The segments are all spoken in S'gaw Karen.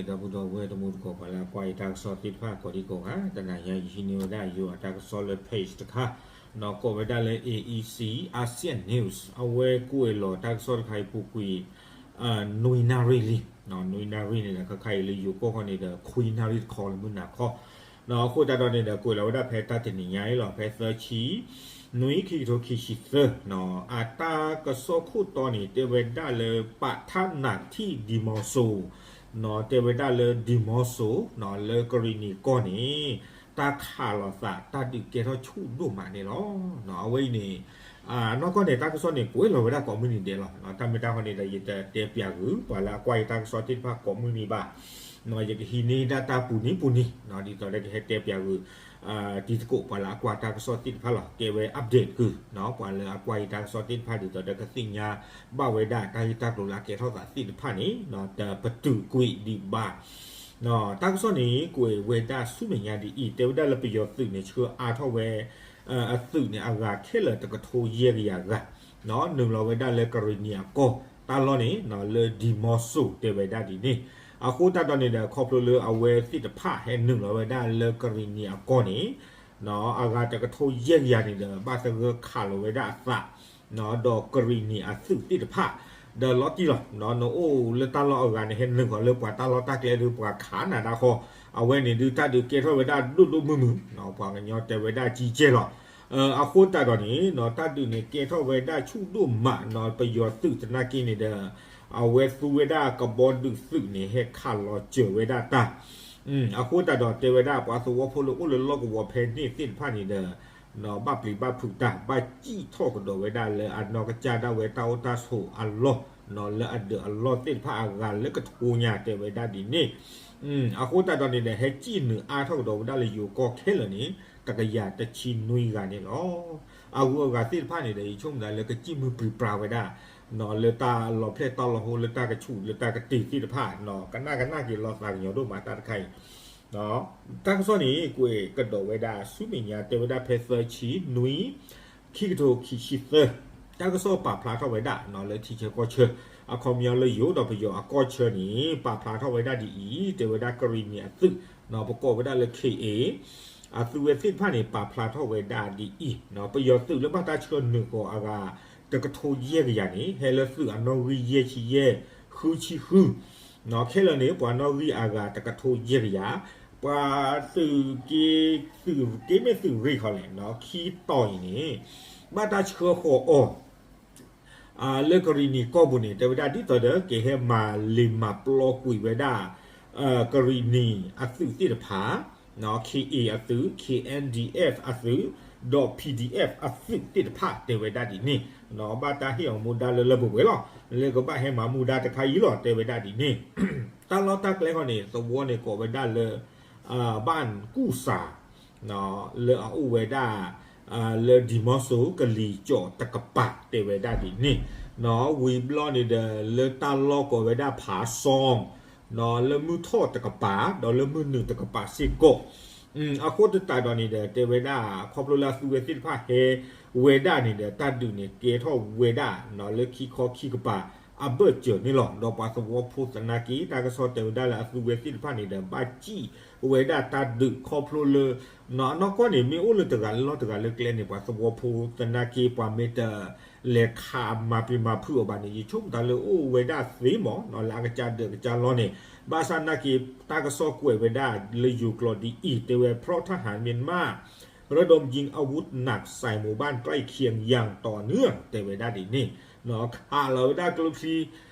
ဒီပုၢ်ဒီဝဲၢ်တံၤသကိး ပှၤလၢအကွၢ်ယတၢ်ကစီၣ်သ့ၣ်တဖၣ်ကိးဒံကိးဂၤ, တနၤညါယဟံးန့ၢ်ဝဲဒၣ်ယိၤအတၢ်ကစီၣ်လၢ page တခါ, ကိးဝဲဒၣ်လၢ A E C Asian News, အဝဲကွဲးလီၤတၢ်ကစီၣ်တခါအံၤပူၤကွံာ် နွံနၣ်ရံၣ်လံ, နွံနၣ်ရံၣ်န့ၣ်ဒီး ခဲခါအံၤလၢယိၤကီၢ်ခီန့ၣ်ဒီး ခွံနၣ်ရံၣ်တခီလၢမုၢ်နၤခီ, အဃိသတးဒီးန့ၣ်ဒီး ကွဲးလီၤဝဲဒၣ်ဖဲတၢ်တနံၤညါအံၤလီၤ, ဖဲသၢဆံ နွံ ခံကထိခံဆံသၢ, အတၢ်ကစီၣ်ခိၣ်တီန့ၣ် တဲဝဲဒၣ်လၢ ပာ်ထၣ်နးထံၣ် ဒံမီစိၤ, တဲဝဲဒၣ်လၢဒံမီစိၤ လၢကရံၣ်နံၤကီၢ်န့ၣ် တၢ်ခးလိာ်သးတၢ်ဒုးကဲထီၣ်ဆူၣ်ဒိၣ်မးန့ၣ်လီၤ. အဝဲအံၤန့ၣ် နီၢ်ကီၢ်န့ၣ် တၢ်ကစီၣ်န့ၣ် ကွဲးလီၤဝဲဒၣ်ကိးမုၢ်နံၤဒဲးလီၤ. တၢ်မ့ၢ်တၢ်ဃီန့ၣ်ဒီး ယတတဲပၠးဂုာ် ပှၤလၢအကွၢ်ယတၢ်ကစီၣ်သ့ၣ်တဖၣ်ကိးမုၢ်နံၤဘၣ်, ယကဟံးန့ၢ်ဒၣ်တၢ်ပူၤနံၤပူၤနံၤ ဒ်သိးဒီးကဟဲတဲပၠးဂုာ် တံၤသကိးပှၤလၢအကွၢ်တၢ်ကစီၣ်သ့ၣ်တဖၣ်လီၤ. ကဲဝဲ update ဂုာ် ပှၤလၢအကွၢ်ယတၢ်ကစီၣ်သ့ၣ်တဖၣ် ဒ်သိးဒီးကသ့ၣ်ညါဘၣ်ဝဲဒၣ်တၢ်ဂ့ၢ်တၢ်ကျိၤလၢအကဲထီၣ်သးသ့ၣ်တဖၣ်န့ၣ် တပတုာ်ကွံာ်ဒံးဘၣ်. တၢ်ကစီၣ်န့ၣ် ကွဲးဝဲဒၣ်ဆူမဲာ်ညါဒ်အံၤ, တဲဝဲဒၣ်လၢပယီၤသုးန့ၣ် ဆှၢအါထီၣ်ဝဲ အသုးန့ၣ် အဂၤခဲလၢာ်တကထိယဲၢ်ကယၤဂၤ, နုာ်လီၤဝဲဒၣ်လၢကရံၣ်နံၤအကီၢ်, တၢ်လီၢ်န့ၣ် လၢဒံမီစိၤ တဲဝဲဒၣ်ဒ်န့ၣ်. အဃိသတးဒီးန့ၣ်ဒီး ခီဖျိလၢအဝဲသ့ၣ်တဖၣ်ဟဲနုာ်လီၤဝဲဒၣ်လၢကရံၣ်နံၤအကီၢ်န့ၣ် အဂၤတကထိယဲၢ်ကယၤန့ၣ်ဒီး ဘၣ်သဂၢၢ်ခးလီၤဝဲဒၣ်အသး ဒီးကရံၣ်နံၤအသုးသ့ၣ်တဖၣ်, ဒီးလီၤတံၢ်လီၤ, နအိၣ်လၢတၢ်လီၢ်အဂၤန့ၣ် ဟဲနုာ်ဃီၤလၢပှၤတၢ်လီၢ်တၢ်ကျဲဒီး ပှၤခးနၤဒၣ်ဃီ, အဝဲန့ၣ်ဒုးတၢ်ဒုးကဲထီၣ်ဝဲဒၣ်ဒိၣ်ဒိၣ်မုၢ်မုၢ်, ပှၤကညီတဲဝဲဒၣ်ကံကဲလီၤ. အဃိသတးဒီးန့ၣ် တၢ်ဒုးန့ၣ်ကဲထီၣ်ဝဲဒၣ်ဆူၣ်ဒိၣ်မးနီၤ, ပယီၤသုးသနာ်က့န့ၣ်ဒီး အဝဲသူဝဲဒၣ်ကဘီဒုးသုးန့ၣ် ဟဲခးလီၤစၢၤဝဲဒၣ်တၢ် အဃိသတးဒီးတဲဝဲဒၣ်ပှၤသဝီဖိလၢအိၣ်လၢလီၢ်ကဝီၤဖဲန့ၣ်သ့ၣ်တဖၣ်န့ၣ်ဒီး ဘၣ်ပျံၤဘၣ်ဖုးတၢ် ဘၣ်စံၣ်ထီၣ်ကဒီးဝဲဒၣ်လၢအနီၢ်ကစၢ်ဒၣ်ဝဲတၢ်အိၣ်တၢ်ဆိးအလီၢ်, လၢအဒၢးအလီၢ်သ့ၣ်တဖၣ်အဂၤလၢကထိညါတဲဝဲဒၣ်ဒ်န့ၣ်. အဃိသတးဒီးန့ၣ်ဒီး ဟဲစံၣ်နုာ်အါထီၣ်ကဒီးဝဲဒၣ်လၢယိၤကီၢ်ခဲလၢာ်န့ၣ် တကယၤတဆံနွံဂၤန့ၣ်လီၤ. အဂုၤအဂၤသ့ၣ်တဖၣ်န့ၣ်ဒီး ယဆိကမိၣ်သးလၢကစံၣ်မုၢ်ပှံၤပြၤဝဲဒၣ် လၢတၢ်လီၤဖျဲၣ်တၢ်လီၤဟိ လၢတၢ်ကဆူး လၢတၢ်ကတ့ၤသ့ၣ်တဖၣ် ကနၣ်ကနၣ်က့ၤလီၤသးကညီၤဒိၣ်မးတၢ်တခါအံၤ တၢ်ကစီၣ်န့ၣ် ကွဲးကဒီးဝဲဒၣ်ဆူမဲာ်ညါ တဲဝဲဒၣ်ဖဲသၢဆံနွံ ခံကထိခံဆံသၢ, တၢ်ကစီၣ်ပာ်ဖျါထီၣ်ဝဲဒၣ်လၢထံဆၢကီၢ်ဆၢ အခီပညီလၢယိၤဒီးပယီၤအကီၢ်ဆၢန့ၣ် ပာ်ဖျါထီၣ်ဝဲဒၣ်ဒ်အံၤ, တဲဝဲဒၣ်ကရံၣ်နံၤအသုး ပကိးဝဲဒၣ်လၢ K A အသုးဝဲသ့ၣ်တဖၣ်န့ၣ် ပာ်ဖျါထီၣ်ဝဲဒၣ်ဒ်အံၤ, ပယီၤသုးလၢဘၣ်တၢ်ဆှၢနုာ်ဃီၤအဂၤ တကထိယဲၢ်ကယၤန့ၣ် ဟဲလၢသုးအနီၣ်ဂံၢ်ယဲၢ်ဆံယဲၢ် ဃုဆံဃု, ခဲလၢာ်န့ၣ် ပှၤနီၣ်ဂံၢ်အဂၤတကထိယဲၢ်ကယၤ, ပှၤသုးက့ သုးက့မ့ၢ်သုးရ့ၣ်ခီလဲၣ် ခံတီၤအံၤန့ၣ် ဘၣ်တၢ်ဆှၢဃီၤအီၤ လၢကရံၣ်နံၤကီၢ်ပူၤန့ၣ် တဲဝဲဒၣ်ဒ်သိးဒီး ကဟဲမၤလ့ၤမၤပျီကွံာ်ဝဲဒၣ် ကရံၣ်နံၤအသုးသ့ၣ်တဖၣ်, K A အသုး, K N D F အသုး, ဒီး P D F အသုးသ့ၣ်တဖၣ် တဲဝဲဒၣ်ဒ်န့ၣ်, ဘၣ်တၢ်ဟ့ၣ်အီၤမူဒါလၢလၢပှဲၤပှဲၤလီၤ, လၢကဘၣ်ဟဲမၤမူဒါတခါအံၤလီၤ တဲဝဲဒၣ်ဒ်န့ၣ်. တၢ်လီၢ်တၢ်ကျဲဃီန့ၣ် သဝီန့ၣ်ကိးဝဲဒၣ်လၢ ဘၣ်ကူၣ်စၢ် လၢအအိၣ်ဝဲဒၣ် လၢဒံမီစိၤ ကလံၤကၠီၣ်တကပၤ တဲဝဲဒၣ်ဒ်န့ၣ်, ဝံၤဘျီန့ၣ်ဒီး လၢတၢ်လီၢ်ကိးဝဲဒၣ်ဖးစီ လၢမုၢ်ထီၣ်တကပၤ ဒီးလၢမုၢ်နုာ်တကပၤစ့ၢ်ကီး, အဃိသတးဒီးန့ၣ်ဒီး တဲဝဲဒၣ် ခီဖျိလၢအသုးဝဲသ့ၣ်တဖၣ်ဟဲဝဲဒၣ်န့ၣ်ဒီး တၢ်ဒုးန့ၣ်ကဲထီၣ်ဝဲဒၣ် လၢခံခီခံကပၤ အဘၢၣ်စၢၤန့ၣ်လီၤ. ဒီးပှၤသဝီဖိသနာ်က့ တၢ်ကစီၣ်တဲဝဲဒၣ်လၢအသုးဝဲသ့ၣ်တဖၣ်န့ၣ်ဒီး ဘၣ်စံၣ်ဝဲဒၣ်တၢ်ဒုးခီဖျိလၢ အနီၢ်ကီၢ်န့ၣ် မ့ၢ်အိၣ်လၢတဂၤလၢ်လီၢ်တဂၤလၢကျဲန့ၣ် ပှၤသဝီဖိသနာ်က့ ပှၤမ့ၢ်တလဲၤခးမၤပျံၤမၤဖုးအီၤဘၣ်န့ၣ် ယဆိကမိၣ်တၢ်လၢအိၣ်ဝဲဒၣ်သ့မး လၢအကစၢ်ဒၢးကစၢ်လီၢ်န့ၣ် ဘၣ်ဆၣ်သနာ်က့ တၢ်ကစီၣ်ကွဲးဝဲဒၣ်လၢယိၤကျိာ်ဒ်အံၤ တဲဝဲ เพราะทหารเมียนมาระดมยิงอาวุธหนักใส่หมู่บ้านใกล้เคียงอย่างต่อเนื่อง တဲဝဲဒၣ်ဒ်န့ၣ် ခးလီၤဝဲဒၣ်ကျိချံ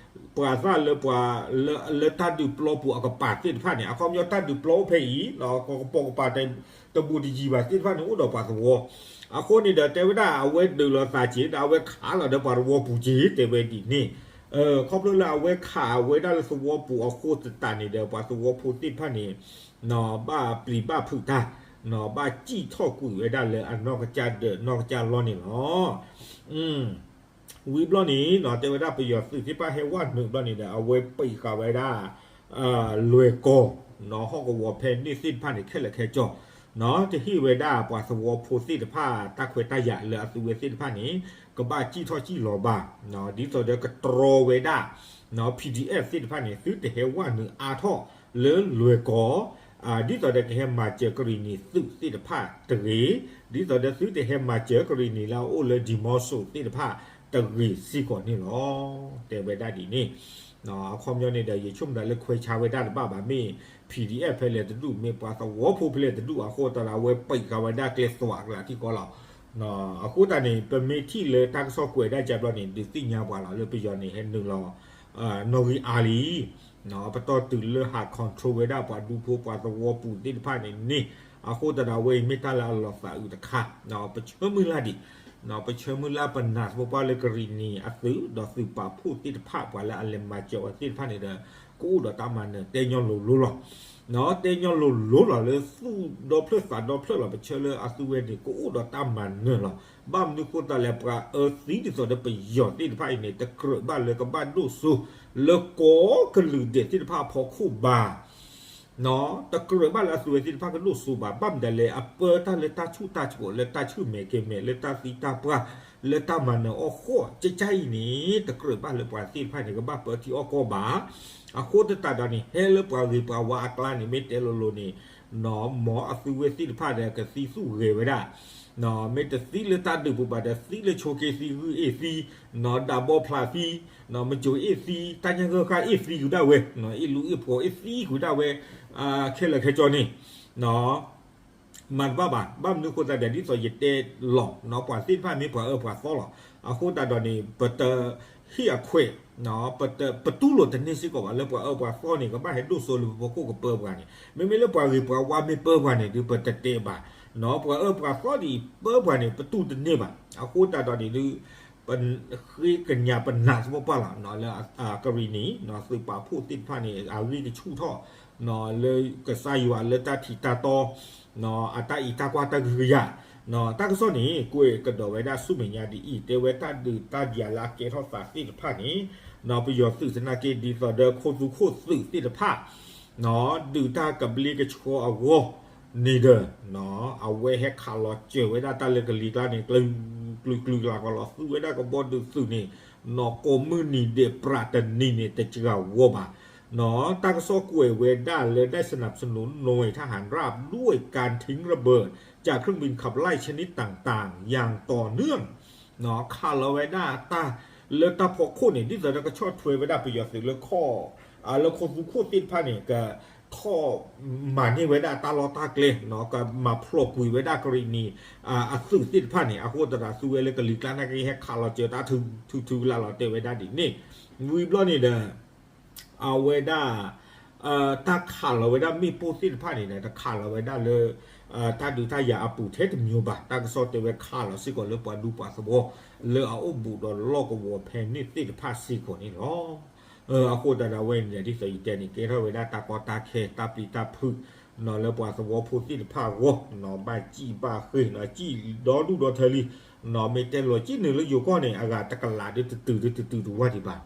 ပှၤသၣ်လၢပှၤ လၢတၢ်ဒုးပျီပူၤအကပၤသ့ၣ်တဖၣ်န့ၣ် အခီပညီတၢ်ဒုးပျီအိၣ်ဖဲအံၤ ကပိာ်ကပၤ တဘူးတယံၤဘၣ်သ့ၣ်တဖၣ်န့ၣ် အိၣ်ဒီးပှၤသဝီ, အဃိန့ၣ်ဒီး တဲဝဲဒၣ်အဝဲဒုးလီၤသးက့ၤ ဒီးအဝဲခးလီၤဒီးပှၤသဝီပူၤက့ၤ တဲဝဲဒ်န့ၣ်, ခီဖျိလၢအဝဲခးဝဲဒၣ်လၢသဝီပူၤအဃိသတးန့ၣ်ဒီး ပှၤသဝီဖိသ့ၣ်တဖၣ်န့ၣ် ဘၣ်ပျံၤဘၣ်ဖုးတၢ်, ဘၣ်စံၣ်ထီၣ်ကွံာ်ဝဲဒၣ်လၢအနီၢ်ကစၢ်ဒၢးနီၢ်ကစၢ်လီၢ်န့ၣ်လီၤ. ဝံၤဘျီန့ၣ် တဲဝဲဒၣ်ပယီၤသုးသ့ၣ်တဖၣ်ဟဲဝဲနုာ်ဘျီန့ၣ်ဒီး အဝဲပံးဃာ်ဝဲဒၣ် လွဲၢ်ကီၢ် ဟီၣ်ကဝီၤဖဲန့ၣ်သ့ၣ်တဖၣ်န့ၣ် ခဲလၢာ်ခဲဆ့ တဟ့ၣ်ဝဲဒၣ်ပှၤသဝီဖိသ့ၣ်တဖၣ် တၢ်ခွဲးတၢ်ယာ်လၢအသုးဝဲသ့ၣ်တဖၣ်န့ၣ် ကဘၣ်စံၣ်ထီၣ်စံၣ်လီၤဘၣ်, ဒ်သိးဒီးကတြီဝဲဒၣ် PDF သ့ၣ်တဖၣ်န့ၣ် သုတဟဲဝဲနုာ်အါထီၣ်လၢလွဲၢ်ကီၢ်, ဒ်သိးဒီးကဟဲမၤစၢၤကရံၣ်နံၤသုးသ့ၣ်တဖၣ်တဂ့ၤ, ဒ်သိးဒီးသုတဟဲမၤစၢၤကရံၣ်နံၤလၢအအိၣ်လၢ ဒီမီစိသ့ၣ်တဖၣ်တဂ့ၤစ့ၢ်ကီးန့ၣ်လီၤ. တဲဝဲဒၣ်ဒ်န့ၣ် အခီပညီန့ၣ်ဒီး ယဆိကမိၣ်ဒၣ်လၢခွဲးဆါဝဲဒၣ်တဘၣ်ဘၣ် မ့ၢ် PDF ဖဲလဲၣ်တဒူၣ် မ့ၢ်ပှၤသဝီဖိဖဲလဲၣ်တဒူၣ် အဃိသတးဒီး အဝဲပံးဃာ်ဝဲဒၣ်ကျဲသွးကလးထံကီၢ်လီၤ. အဃိသတးန့ၣ် ပမ့ၢ်ထံၣ်လၢတၢ်ကစီၣ်ကွဲးဒၣ်ကဘျီန့ၣ် ဒုးသ့ၣ်ညါပှၤလီၤ လၢပယီၤန့ၣ် ဟဲနုာ်လီၤ နီၣ်ဂံၢ်အါလံ ပတီၢ်တုၤလၢဟး control ဝဲဒၣ်ပှၤဒူဖိပှၤသဝီပူၤသ့ၣ်တဖၣ်န့ၣ်န့ၣ်, အဃိသတးဒီး အဝဲအံၤမ့ၢ်တၢ်လၢအလီၤသးအုးတခါ, ပဆၢမုၢ်လၢ်ဒံး, ပဆၢမုၢ်လၢ်ပနာ်သပှၢ်ပှၢ်လၢကရံၣ်နံၤအသုး ဒီးသုးပာ်ဖှိၣ်သ့ၣ်တဖၣ် ပှၤလၢအလဲၤမၤစၢၤအီၤသ့ၣ်တဖၣ်န့ၣ်ဒီး ကအိၣ်ဒီးတၢ်မၤနၢၤ တဲညီလိၤလိၤလီၤ. တဲညီလိၤလိၤလီၤ လၢသူၣ်ဒီဖျၢၣ်သးဒီဖျၢၣ်လီၤ ပဆၢလၢအသုဝဲန့ၣ် ကအိၣ်ဒီးတၢ်မၤနၢၤလီၤ. ဘၣ်မနုၤဃိသတးလဲၣ် ပှၤအၢသံဒ်သိးဒီးပယီၤသ့ၣ်တဖၣ်အံၤန့ၣ် တကြၢးဘၣ်လၢကဘၣ်ဒိၣ်စိ လၢကိးကလုာ်ဒဲးသ့ၣ်တဖၣ်အဖီခိၣ်ဘၣ် တကြၢးဘၣ်လၢအသုဝဲသ့ၣ်တဖၣ်ကဒိၣ်စိဘၣ်. ဘၣ်မနုၤလဲၣ် အပၢတၢ်လၢတၢ်ဆူးတၢ်ဆှီး လၢတၢ်ဆူးမဲာ်ကဲၤမဲာ် လၢတၢ်သံတၢ်ပှၢ် လၢတၢ်မၤနၢၤအီၣ်ဃီၣ် ကကၢ်အံၤန့ၣ် တကြၢးဘၣ်လၢပှၤသ့ၣ်တဖၣ်န့ၣ် ကဘၣ်ပၢထံအီၣ်ကီၢ်ဘၣ်. အဃိသတးဒီးန့ၣ် ဟဲလၢပှၤဂ့ၤပှၤဝါအကျါန့ၣ် မ့ၢ်တဲလိၤလိၤန့ၣ် မ်အသုဝဲသ့ၣ်တဖၣ်ဒီး ကသံသူၣ်ဂဲၤဝဲဒၣ် မ့ၢ်တသံလၢတၢ်ဒုးပူၤဘၣ်ဒီး သံလၢဆိးက့သံ ဂုၢ်အ့ၣ်သံ ဒးဘီဖျးသံ မကိၤအ့ၣ်သံ တၢ်ညၣ်ဂၢၢ်ဃၢ်အ့ၣ်သံကွံာ်ဒၣ်ဝဲ အ့ၣ်လူအ့ၣ်ဖိအ့ၣ်သံကွံာ်ဒၣ်ဝဲ ခဲလၢာ်ခဲဆ့န့ၣ် မၤတဘၣ်ဘၣ်. ဘၣ်မနုၤဃိသတးဒီး ဒ်သိးယတဲလီၤ ပှၤသ့ၣ်တဖၣ်မ့ၢ်ပှၤအၢပှၤသီလီၤ. အဃိသတးဒီးန့ၣ် ပတဟ့ၣ်အခွဲး ပတူၢ်လိာ်တန့ၢ်စ့ၢ်ကီးဘၣ် လၢပှၤအၢပှၤသီန့ၣ် ကဘၣ်ဟဲဒိၣ်စိလၢပဖီခိၣ်ကပၢပှၤန့ၣ် မ့မ့ၢ်လၢပှၤဂ့ၤပှၤဝါမ့ၢ်ပၢပှၤန့ၣ်ဒုး ပတတဲဘၣ်. ပှၤအၢပှၤသီဒ်အံၤ ပၢပှၤန့ၣ် ပတူၢ်တန့ၢ်ဘၣ်. အဃိသတးဒီးန့ၣ်ဒုး ပဃ့ကညးပနာ်သပှၢ်ပှၢ်လီၤ လၢအကရံၣ်နံၤ သုးပာ်ဖှိၣ်သ့ၣ်တဖၣ်န့ၣ် အဂံၢ်ကဆူၣ်ထီၣ် လၢကစၢ်ယွၤလၢတၢ်ထံးတၢ်တီ အတၢ်အံးတၢ်ကွၢ်တၢ်ကဟုကယာ် တၢ်ကစီၣ်န့ၣ် ကွဲးကဒီးဝဲဒၣ်ဆူမဲာ်ညါဒ်အံၤ တဲဝဲတၢ်ဒုးတၢ်ယၤလၢအကဲထီၣ်သးသ့ၣ်တဖၣ်န့ၣ် ပယီၤသုးသနာ်က့ ဒ်သိးဒီးခိၣ်သူခိၣ်သုးသ့ၣ်တဖၣ် ဒုးတၢ်ကဘျ့ကဆှီအဂီၢ်န့ၣ်ဒီး အဝဲဟဲခးလီၤစၢၤဝဲဒၣ်တၢ်လၢကလံၤကျါန့ၣ် ကျုၤကျုၤကျါကီးလီၤ သူဝဲဒၣ်ကဘီဒုးသုးန့ၣ် နီၢ်ကိးမုၢ်နံၤဒဲးပြးတနံၤန့ၣ် တစှၤဝီဘၣ် တၢ်ကစီၣ်ကွဲးဝဲဒၣ်လၢ ได้สนับสนุนหน่วยทหารราบด้วยการทิ้งระเบิดจากเครื่องบินขับไล่ชนิดต่างๆ อย่างต่อเนื่อง ခးလီၤဝဲဒၣ်တၢ်လၢတၢ်ဖီခိၣ်န့ၣ် ဒ်သိးဒီးကဆီၣ်ထွဲဝဲဒၣ်ပယီၤသုးလၢခီၣ် လၢခိၣ်သူခိၣ်သ့ၣ်တဖၣ်န့ၣ် ကထီၣ်မၤန့ၢ်ဝဲဒၣ်တၢ်လီၢ်တၢ်ကျဲ ကမၤဖျိးကွံာ်ဝဲဒၣ်ကရံၣ်နံၤ အသုးသ့ၣ်တဖၣ်န့ၣ် အဃိသတးဒီး သူဝဲလၢကလံၤကျါနာ်က့ ဟဲခးလီၤစၢၤတၢ်ထုထုကလးလီၤ တဲဝဲဒၣ်ဒ်န့ၣ် ဝံၤဘျီန့ၣ်ဒီး အဝဲဒၣ် တၢ်ခးလီၤဝဲဒၣ်မ့ၣ်ပိၢ်သ့ၣ်တဖၣ်န့ၣ်ဒီး တခးလီၤဝဲဒၣ်လၢ တၢ်ဒုးတၢ်ယၤအပူၤထဲတမံၤဘၣ် တၢ်ကစီၣ်တဲဝဲခးလီၤစ့ၢ်ကီးလၢပှၤဒူပှၤသဝီ လၢအအိၣ်ဘူးဒီးလီၢ်ကဝီၤဖဲန့ၣ်သ့ၣ်တဖၣ်စ့ၢ်ကီးန့ၣ်လီၤ. အဃိသတးဒီးအဝဲန့ၣ် ဒ်သိးယတဲန့ၣ် ကဲထီၣ်ဝဲဒၣ်တၢ်ကီတၢ်ခဲ တၢ်ပျံၤတၢ်ဖုး လၢပှၤသဝီဖိသ့ၣ်တဖၣ်အဂီၢ် ဘၣ်စံၣ်ဘၣ်ဃ့ စံၣ်ဒီဒူၣ်ဒီထၢလံ မ့ၢ်တဲလီၤစံၣ်နုာ်လၢယိၤကီၢ်န့ၣ် အဂၤတကလးဒ်တတုၤဒ်တတုၤတဝၢ်ဒံးဘၣ်.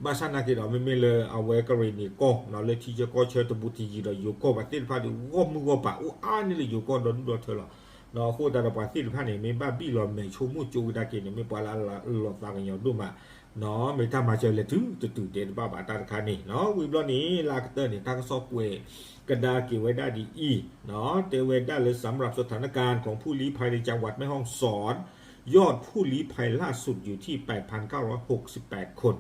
ဘၣ်ဆၣ်နာ်က့ဒီး မ့မ့ၢ်လၢအဝဲကရံၣ်နံၤကီၢ် လၢထံဆၢကီၢ်ဆၢတဘူးတယံၤဒီးယိၤကီၢ်ပှၤသ့ၣ်တဖၣ်ဒီး ဂီၢ်မုၢ်ဂီၢ်ပၤအိၣ်အါန့ၢ်လၢယိၤကီၢ်ဒီဒူၣ်ဒီထၢလီၤ. အဃိသတးဒီးပှၤသ့ၣ်တဖၣ်န့ၣ် မ့ၢ်ဘၣ်ဘံၣ်လီၤမဲာ်ဆိကမိၣ်ကၠိဝံၤဒၣ်က့ၤန့ၣ် မ့ၢ်ပှၤလၢအလီၤသးကညီၤဒိၣ်မး မ့ၢ်တၢ်မၤစၢၤလဲၤတုၤတတုၤတဲတဘၣ်ဘၣ်တၢ်တခါန့ၣ် ဝံၤဘျီန့ၣ် လၢအကတၢၢ်န့ၣ် တၢ်ကစီၣ်ကွဲးကဒါက့ၤဝဲဒၣ်ဒ်အံၤ တဲဝဲဒၣ်လၢ สำหรับสถานการณ์ของผู้ลี้ภัยในจังหวัดแม่ฮ่องสอน ยอดผู้ลี้ภัยล่าสุดอยู่ที่ แปดพันเก้าร้อยหกสิบแปดคน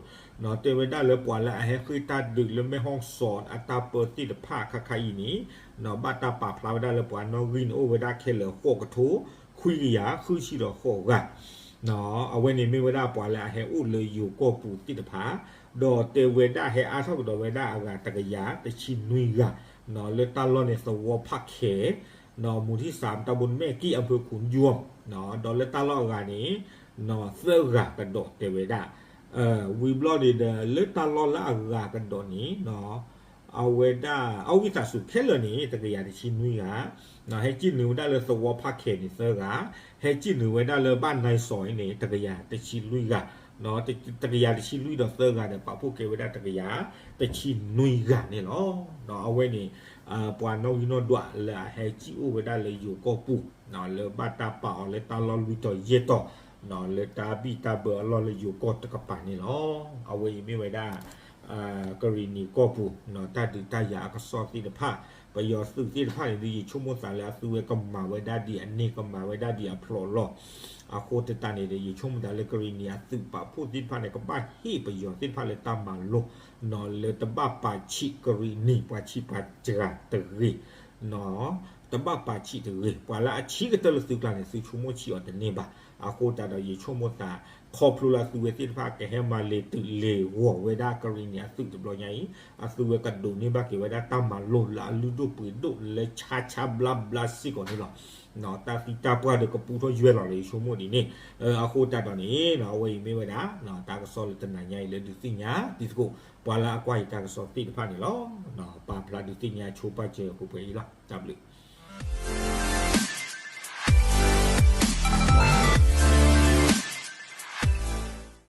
တဲဝဲဒၣ်လၢပှၤလၢအဟဲဃ့ၢ်တၢ်ဒုးလၢ แม่ฮ่องสอน အတၢ်ပၢသ့ၣ်တဖၣ်ခါခါအံၤန့ၣ် ဘၣ်တၢ်ပာ်ဖျါဝဲဒၣ်လၢပှၤနီၣ်ဂံၢ်န့ၣ်အိၣ်ဝဲဒၣ်ခဲလၢာ်ဃိးကထိ ခွံကယၤဃုဆံဒီးဃိးဂၤ အဝဲန့ၣ်မ့ၢ်ဝဲဒၣ်ပှၤလၢအဟဲအိၣ်လၢယိၤကီၢ်ပူၤသ့ၣ်တဖၣ် ဒီးတဲဝဲဒၣ်ဟဲအါထီၣ်ကဒီးဝဲဒၣ်အဂၤတကယၤတဆံနွံဂၤ လၢတၢ်လီၢ်န့ၣ် သဝီဖးခဲ မူၤထံၣ်စၣ် ตำบลแม่กี้ อำเภอขุนยวม ဒီးလၢတၢ်လီၢ်အဂၤန့ၣ် သၢဂၤကဒီးတဲဝဲဒၣ် ဝံၤဘျီန့ၣ်ဒီး လၢတၢ်လီၢ်လၢအဂၤကဒီးန့ၣ် အဝဲဒၣ် အဝံသးစူၤခဲလၢာ်န့ၣ် တကယၤတဆံနွံဂၤ ဟဲစံၣ်နုာ်ဝဲဒၣ်လၢသဝီဖးခဲန့ၣ်သၢဂၤ ဟဲစံၣ်နုာ်ဝဲဒၣ်လၢဘၣ်နၢ်စီၤအံၤန့ၣ် တကယၤတဆံလွံၢ်ဂၤ တကယၤတဆံလွံၢ်ဒီးသၢဂၤဒီး ပာ်ဖှိၣ်ကဲဝဲဒၣ်တကယၤတဆံနွံဂၤန့ၣ်လီၤ. အဝဲန့ၣ် ပှၤနီၣ်ဂံၢ်နီၣ်ဒွးလၢအဟဲစံၣ်အိၣ်ဝဲဒၣ်လၢယိၤကီၢ်ပူၤ လၢဘၣ်တၢ်ပာ်အီၤလၢတၢ်လီၢ်လွံၢ်တီၤယဲၢ်တီၤ လၢတၢ်ဘံၣ်တၢ်ဘၢအလီၢ်လၢယိၤကီၢ်တကပၤန့ၣ်လီၤ. အဝဲအံၤမ့ၢ်ဝဲဒၣ် ကရံၣ်နံၣ်ကီၢ်ပူၤ တၢ်ဒုးတၢ်ယၤအကစီၣ်သ့ၣ်တဖၣ်, ပယီၤသုးသ့ၣ်တဖၣ်န့ၣ်ဒီး ယဆိကမိၣ်သးလၢအသုဝဲကမၤဝဲဒၣ်ဒ်အန့ၢ် ကမၤဝဲဒၣ်ဒ်အဖျိးလီၤ. အဃိသတးန့ၣ်ဒီး ယဆိကမိၣ်သးလၢကရံၣ်နံၣ်အသုးပာ်ဖှိၣ်သ့ၣ်တဖၣ်န့ၣ် ကဘၣ်ဟ့ၣ်ပယီၤသ့ၣ်တဖၣ်လၢတၢ်မၤလိ လၢတဘၣ်ပာ်ဆံးကရံၣ်နံၣ်ပှၤဆံးပှၤစှၤတဂ့ၤ, တဘၣ်ပာ်ဆံးတဂ့ၤ. ပှၤလၢအဆံးကတၢၢ်လၢသုကျါန့ၣ် သုဆိကမိၣ်ဆံးအီၤတန့ၢ်ဘၣ်. အဃိသတးဒီး ယဆိကမိၣ်သး ခီဖျိလၢအသုဝဲသ့ၣ်တဖၣ်ကဟဲမၤလဲၤတုၤလဲၤဂီၤဝဲဒၣ်ကရံၣ်နံၣ်အသုးတဘျီညါအံၤ အသုဝဲကဒိးန့ၢ်ဘၣ်က့ၤဝဲဒၣ်တၢ်မၤလိလၢအလုၢ်ဒိၣ်ပှ့ၤဒိၣ်လၢဆါဆါဘျါဘျါစ့ၢ်ကီးန့ၣ်လီၤ. တၢ်သံတၢ်ပှၢ်ဒီးကပူထီၣ်ယွဲၢ်လီၤလၢ ယဆိကမိၣ်ဒ်န့ၣ်. အဃိသတးဒီးန့ၣ် အဝဲအံၤမ့ၢ်ဝဲဒၣ် တၢ်ကစီၣ်လၢတနၤညါအံၤလၢဒုးသ့ၣ်ညါတံၤသကိး ပှၤလၢအကွၢ်ယတၢ်ကစီၣ်သ့ၣ်တဖၣ်န့ၣ်လီၤ. ပာ်ဖျါဒုးသ့ၣ်ညါဆိပာ်စၢၤပှဲၤပှဲၤအံၤလီၤ. တၢ်ဘျုး